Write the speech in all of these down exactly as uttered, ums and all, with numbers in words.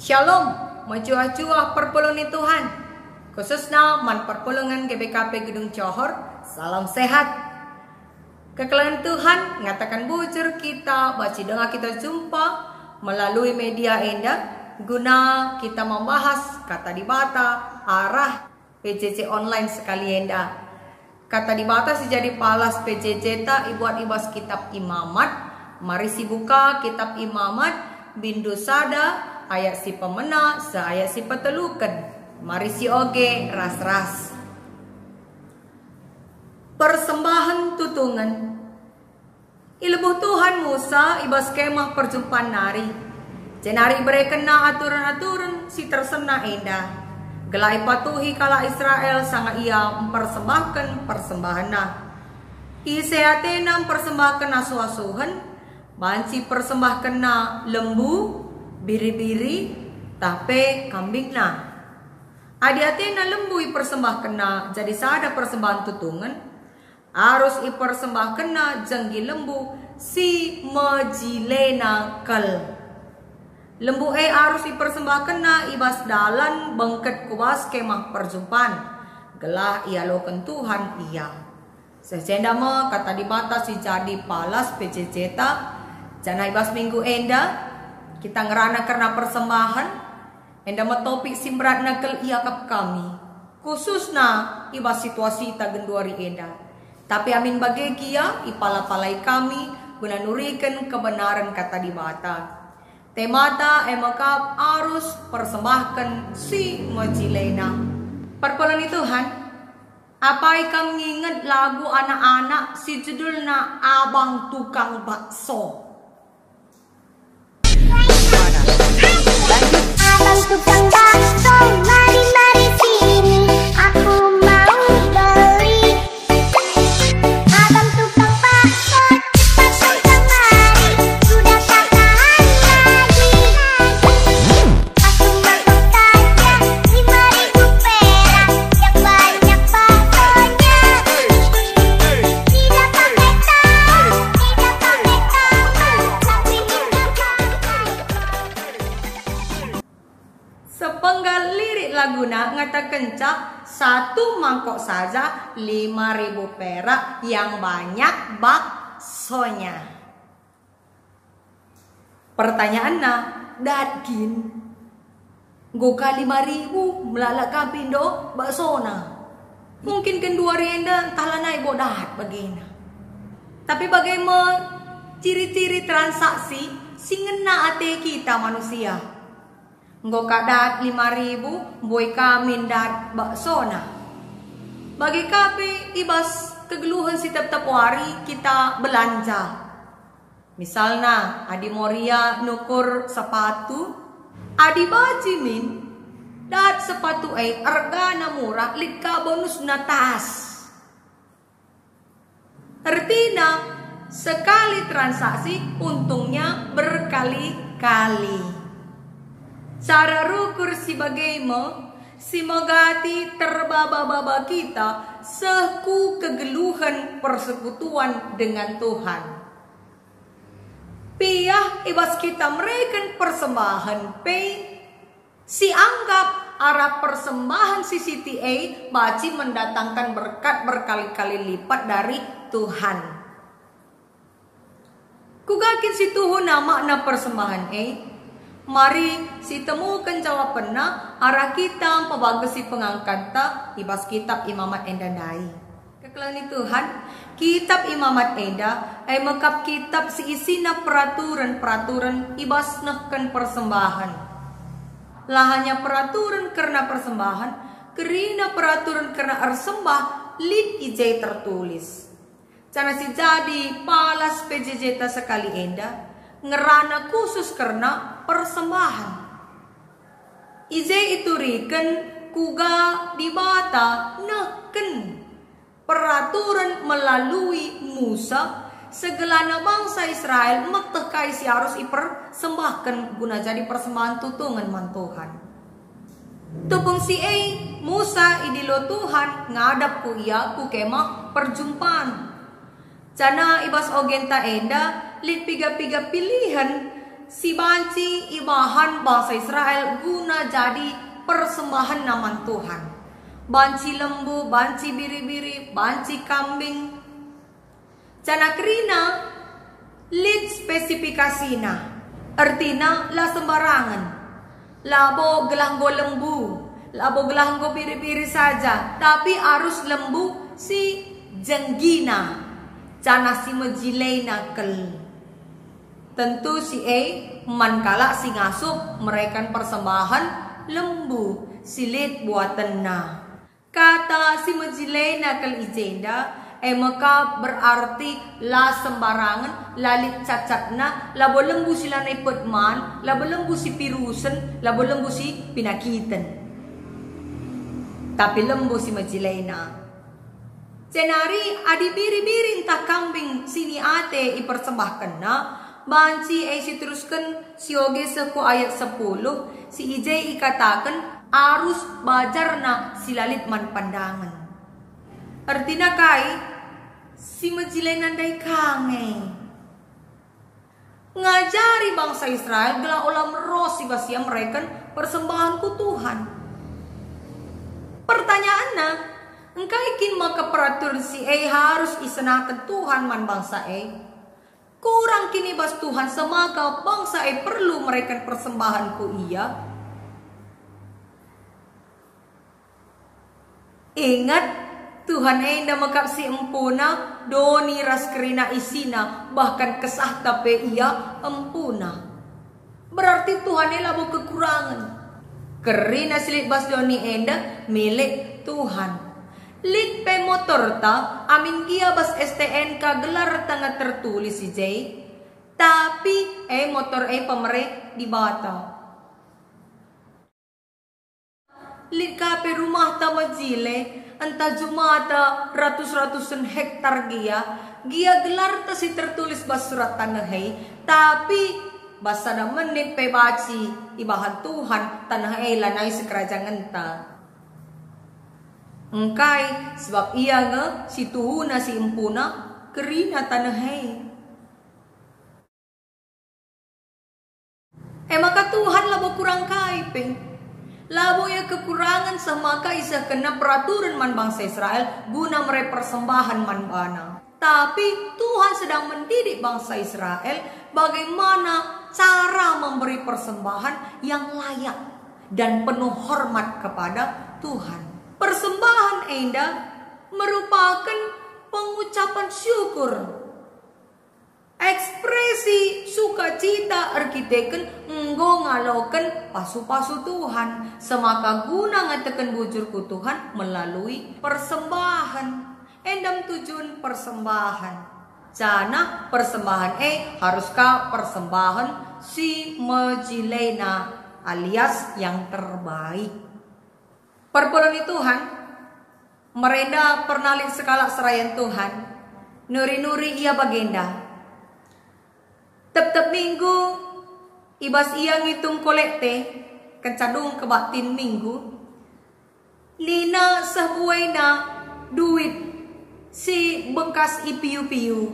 Shalom, mejuah-juah perpulungen Tuhan, khususna man perpulungen G B K P Gedung Johor. Salam sehat. Kekelengen Tuhan ngataken bujur kita banci denga kita jumpa melalui media enda guna kita membahas Kata Dibata arah P J J online sekali enda. Kata Dibata si jadi palas P J J ta ibuat i bas Kitab Imamat. Mari sibuka Kitab Imamat, bindu sada, ayat si pemena, seh ayat si peteluken. Mari sioge ras-ras. Persembahen tutungen. Ilebuh Tuhan Musa i bas Kemah Perjumpan nari, jenari iberekenNa aturen-aturen si tersena enda, gelah ipatuhi kalak Israel sanga ia mpersembahken persembahenna. Ise atena mpersembahken asuh-asuhen, banci ipersembahkenna lembu, biri-biri, tah pe kambingna. Adi atena lembu ipersembahkenna jadi sada persembahen tutungen, arus ipersembahkenna jenggi lembu si mejilena kal. Lembu e arus ipersembahkenna i bas dalan bengket ku bas Kemah Perjumpan, gelah ialoken Tuhan ia. Seh jenda me Kata Dibata si jadi palas P J J ta, janah i bas minggu enda kita ngerana kerna persembahen. Enda me topik si mberatna kal iakap kami, khususna i bas situasita genduari enda. Tapi amin bage gia ipala-palai kami guna nuriken kebenaren Kata Dibata. Temata e me kap arus persembahken si mejilena. Perpulungen Tuhan, apai kam nginget lagu anak-anak si judulna Abang Tukang Bakso? Abang tukang bakso, mari, mari sini, aku mau beli. Abang tukang bakso, cepat kemari, sudah tak tahan lagi. Aku makan saja lima ribu perak, yang banyak baksonya. Tidak pakai tahu, tidak pakai tambah, tapi kita pakai. Sepenggal lirik laguna ngatakenca satu mangkok saja lima ribu perak, yang banyak baksonya. Pertanyaanna, dat kin? Enggo ka lima ribu melala ka pe ndo baksona. Mungkin genduari enda ntah lanai bo dat bagena. Tapi bage me ciri-ciri transaksi si ngena ate kita manusia. Enggo ka dat lima ribu, mbue ka min dat baksona. Bage ka pe i bas kegeluhen si tep-tep wari kita belanja. Misalna, adi Moria nukur sepatu, adi banci min, dat sepatu e ergana murah, lit ka bonusna tas. Ertina, sekali transaksi untungnya berkali-kali. Cara rukur si bage me si megati terbaba-baba kita seh ku kegeluhen persekutuan dengan Tuhan. Piah i bas kita mereken persembahen pe, si anggap arah persembahen si siti e banci mendatangkan berkat berkali-kali lipat dari Tuhan. Kuga kin si tuhuna makna persembahen e? Mari sitemuken jawapenna arah kita mpebagesi pengangkanta i bas Kitab Imamat enda ndai. Kekelengen Tuhan, Kitab Imamat enda e me kap kitab si isina peraturen-peraturen i bas nehken persembahen. La hanya peraturen kerna persembahen, kerina peraturen kerna ersembah lit i je tertulis. Janah si jadi palas P J J ta sekali enda ngerana khusus kerna persembahen. I je ituriken kuga Dibata nehken peraturen melalui Musa, segelana bangsa Israel meteh kai si arus ipersembahken guna jadi persembahen tutungen man Tuhan. Tupung si e, Musa idilo Tuhan ngadap ku ia ku Kemah Perjumpan. Janah i bas ogenta enda lit piga-piga pilihen Si banci ibahan bangsa Israel guna jadi persembahenna man Tuhan. Banci lembu, banci biri-biri, banci kambing. Janah kerina lit spesifikasina, ertina la sembarangen. Labo gelah enggo lembu, labo gelah enggo biri-biri saja, tapi arus lembu si jenggina, janah si mejilena kal. Tentu si e man kalak si ngasup mereken persembahen lembu si lit buatenna. Kata si mejilena kal i jenda, e maka berarti la sembarangen, la lit cacatna, labo lembu si lanai petman, labo lembu si pirusen, labo lembu si pinakiten. Tapi lembu si mejilena. Jenari adi biri-biri ntah kambing si niate ipersembahkenna, banci e siterusken sioge seh ku ayat sepuluh, si i je ikataken arus bajarna si la lit man pandangen. Ertina kai? Si mejilena ndai ka nge. Ngajari bangsa Israel gelah ola meros i bas ia mereken persembahen ku Tuhan. Pertanyaanna, engkai kin maka peraturen si e harus isenaken Tuhan man bangsa e? Kurang kin i bas Tuhan semaka bangsa e perlu mereken persembahen ku Ia? Inget, Tuhan enda mekap si empuna, doni ras kerina isina, bahkan kesahta pe Ia empuna. Berarti Tuhan e labo kekurangen. Kerina si lit bas doni enda milik Tuhan. Lit pe motorta, amin gia bas S T N K gelarta nge tertulis i je, tapi e motor e pemere Dibata. Lit ka pe rumahta mejile, ntah jumata ratus-ratusen hektar gia, gia gelarta si tertulis bas surat taneh e, tapi bas sada menit pe banci ibahan Tuhan taneh e lanai sikerajangenta. Engkai, sebab Ia nge si tuhuna si empuna kerina taneh e. E maka Tuhan labo kurang kai pe. Labo Ia kekurangen seh maka isehkenNa peraturen man bangsa Israel guna mere persembahen man baNa. Tapi Tuhan sedang mendidik bangsa Israel bagaimana cara memberi persembahan yang layak dan penuh hormat kepada Tuhan. Persembahen enda merupakan pengucapan syukur. Ekspresi sukacita erkiteken enggo ngaloken pasu-pasu Tuhan, semaka guna ngeteken bujur ku Tuhan melalui persembahen. Enda me tujun persembahen. Janah persembahen e harus ka persembahen si mejilena alias yang terbaik. Perpulungen Tuhan, merenda pernah lit sekalak serayan Tuhan, nuri-nuri ia bagenda. Tep-tep minggu, i bas ia ngitung kolekte, kenca dung kebaktin minggu, nina seh buena duit si bekas ipiu-piu.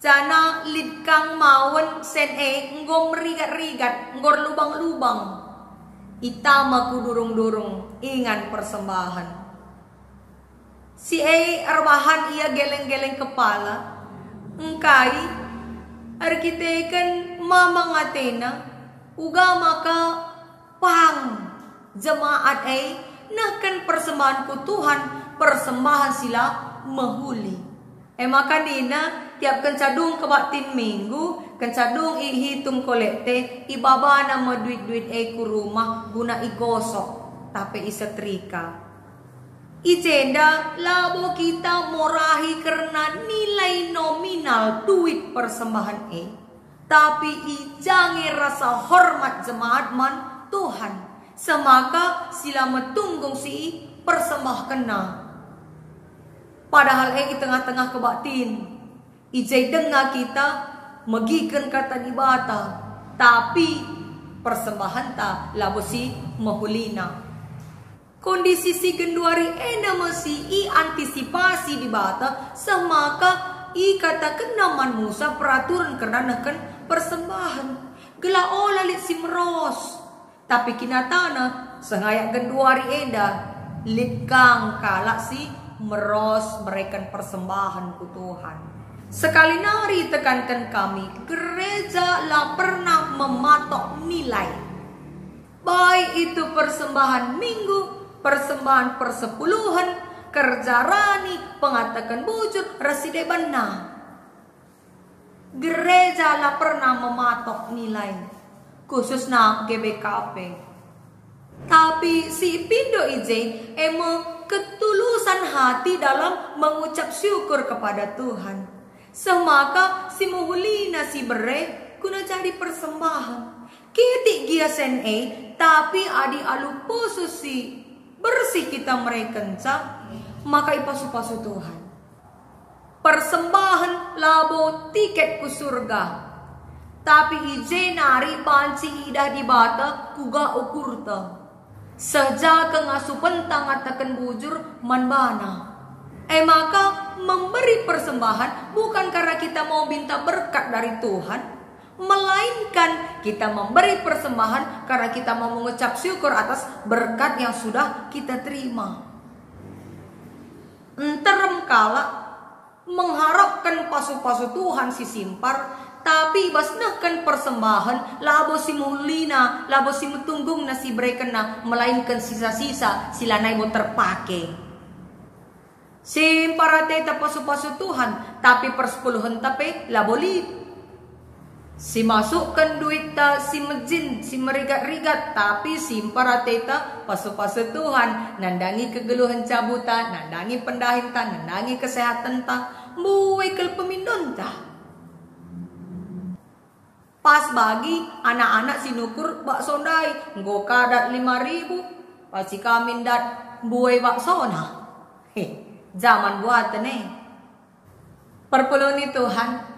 Janah lit kang mawen sen e enggo merigat-rigat, enggo erlubang-lubang. Itama ku durung-durung ingan persembahen. Si e erbahan ia geleng-geleng kepala. Engkai erkiteken mamang atena, uga maka pang jemaat e nehken persembahen ku Tuhan, persembahen si la mehuli. E maka nina, tiap kenca dung kebaktin minggu, kenca dung ihitung kolekte, ibabana me duit-duit e ku rumah guna igosok, tape isetrika. I jenda labo kita morahi kerna nilai nominal duit persembahen e, tapi i ja nge rasa hormat jemaat man Tuhan, semaka si la metunggung si ipersembahkenna. Padahal e i tengah-tengah kebaktin, i je denga kita megiken Kata Dibata, tapi persembahenta labo si mehulina. Kondisi si genduari enda me si iantisipasi Dibata, seh maka Ikatakenna man Musa peraturen kerna nehken persembahen, gelah ola lit si meros. Tapi kinatana, sengayak genduari enda, lit kang kalak si meros mereken persembahen ku Tuhan. Sekali nari tekanken kami, gereja la pernah mematok nilai. Baik itu persembahan minggu, persembahan persepuluhen, kerja rani, pengataken bujur, ras si debanna. Gereja la pernah mematok nilai, khususna G B K P. Tapi si ipindo i je e me ketulusan hati dalam mengucap syukur kepada Tuhan. Seh maka si mehulina si bere guna jadi persembahen. Kitik gia sen e, tapi adi alu pusuh si bersih kita merekenca, maka ipasu-pasu Tuhan. Persembahen labo tiket ku surga, tapi i je nari banci idah Dibata kuga ukurta. Seh ja kengasupenta ngataken bujur man baNa. E maka, memberi persembahan bukan karena kita mau minta berkat dari Tuhan, melainkan kita memberi persembahan karena kita mau mengucap syukur atas berkat yang sudah kita terima. Nterem kalak mengharapken pasu-pasu Tuhan si simpar, tapi i bas nehken persembahen labo si mehulina, labo si metunggungna si iberekenna, melainken sisa-sisa si lanai bo terpake. Simpar ateta pasu-pasu Tuhan, tapi persepuluhenta pe labo lit. Si masukken duitta si mejin, si merigat-rigat, tapi simpar ateta pasu-pasu Tuhan, nandangi kegeluhen jabuta, nandangi pendahinta, nandangi kesehatenta, mbue kal pemindonta. Pas bagi anak-anak si nukur bakso ndai, enggo ka dat lima ribu, pacikamin dat mbue baksona. He, jaman buaten e. Perpulung ni Tuhan,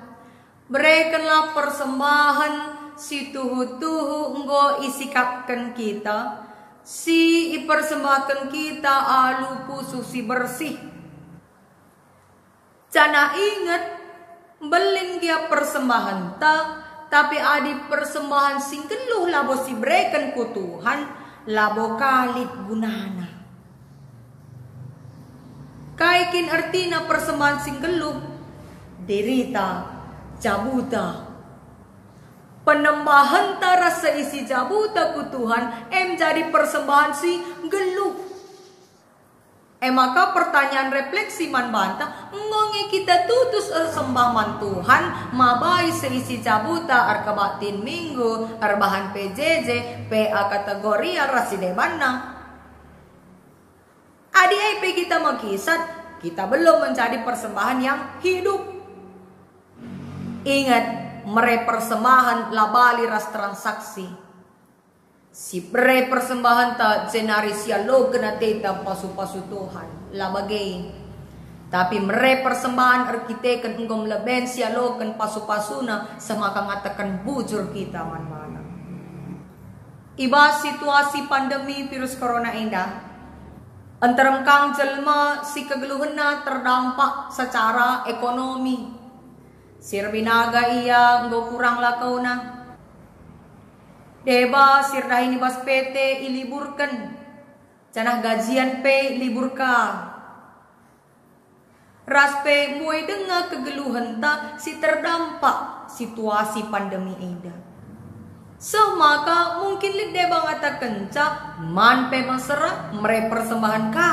berekenlah persembahen si tuhu-tuhu enggo isikapken kita, si ipersembahken kita alu pusuh si bersih. Janah inget, mbelin gia persembahenta, tapi adi persembahen si nggeluh labo si bereken ku Tuhan, labo ka lit gunana. Kai kin ertina persembahen si nggeluh? Dirita, jabuta. Penembahenta ras seisi jabuta ku Tuhan, em jadi persembahen si nggeluh. E maka pertanyaan refleksi man banta, enggo nge kita tutus ersembah man Tuhan, mabai seisi jabuta erkebaktin Minggu, erbahan P J J, P A kategoria ras si debanna? Adi e pe kita mekisat, kita belum menjadi persembahan yang hidup. Inget, mere persembahen la bali ras transaksi. Si bere persembahenta jenari sialoken ateta pasu-pasu Tuhan, la bage. Tapi mere persembahen erkiteken enggo meleben sialoken pasu-pasuna, semaka ngataken bujur kita man bana. I bas situasi pandemi virus corona enda, nterem kang jelma si kegeluhenna terdampak secara ekonomi. Si erbinaga ia enggo kurang lakona. Deba si erdahin i bas P T iliburken, janah gajian pe libur ka. Ras pe mbue denga kegeluhenta si terdampak situasi pandemi enda. Seh maka mungkin lit deba ngatakenca, man pe mesera mere persembahen ka.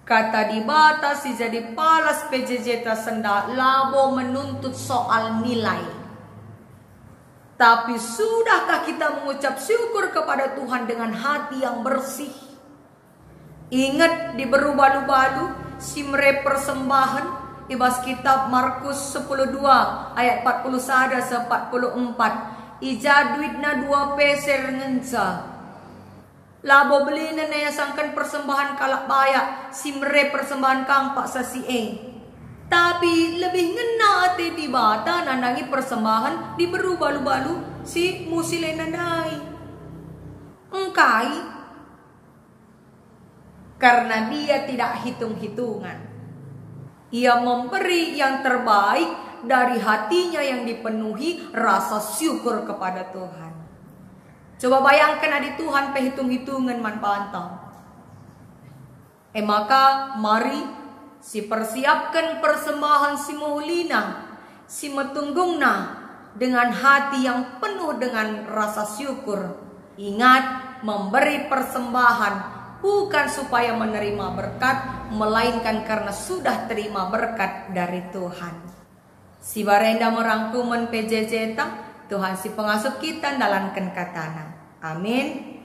Kata Dibata si jadi palas P J J-ta senda labo menuntut soal nilai. Tapi sudahkah kita mengucap syukur kepada Tuhan dengan hati yang bersih? Inget, diberu balu-balu si mere persembahen i bas kitab Markus sepuluh dua ayat empat puluh sada seh empat puluh empat, i ja duitna dua peser ngenca. Labo belinen e asangken persembahen kalak bayak si mere persembahen kang paksa si e. Tapi lebih ngena ate Dibata nandangi persembahen diberu balu-balu si musil enda ndai. Engkai? Karena Dia tidak hitung-hitungan. Ia memberi yang terbaik dari hatinya yang dipenuhi rasa syukur kepada Tuhan. Coba bayangken adi Tuhan pe hitung-hitungen man banta. E maka mari sipersiapken persembahen si mehulina, si metunggungna dengan hati yang penuh dengan rasa syukur. Ingat, memberi persembahan bukan supaya menerima berkat, melainkan karena sudah terima berkat dari Tuhan. Si barenda me rangkumen P J J ta, Tuhan si pengasup kita ndalanken kataNa. Amin.